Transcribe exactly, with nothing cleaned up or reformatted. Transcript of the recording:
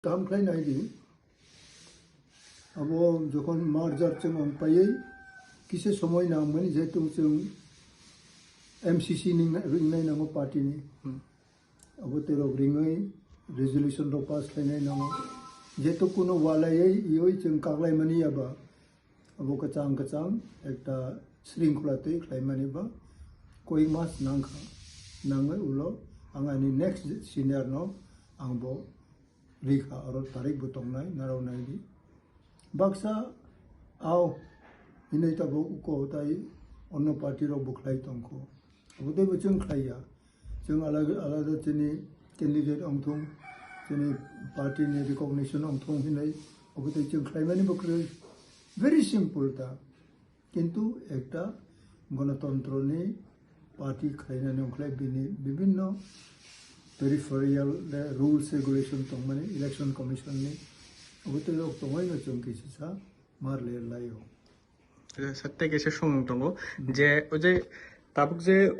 Kaham khlai nai di. Abo jokhon merger chwng ong paiwi kisa somoi nangmani, jehetu chwng M C C ni ringnai nango party ni. Hmm. Abo terok ringwi resolution rok pass khlainai nango. Jehetu kuno walaiwi iwi chwng kaklaimani aba. Abo kwchang kwchang ekta sringkhola twi khlaimani ba koi mas nangkha. Nangwi ulo ang ani next senior no ang bo rikha, oro tarik bo tongnai, narok nai di. Baksa ao hinwi tabuk uko tai onno party rok bo khlai tongkho. Abo tei bo chwng khlai ya. Chwng alada, alada chini candidate ongthung, chini party ni recognition ongthung hinwi abo tei chwng khlaimani bo kwrwi. Very simple ta. Kintu ekta gonotontro ni party khlainani ongkhlai bini bibinno peripheral le rules regulation tongmani election commission ni abo tei rok tongwi no chwng kisa sa mar le laio. Sir, tei kaisa swngmung tongo je o je tabuk je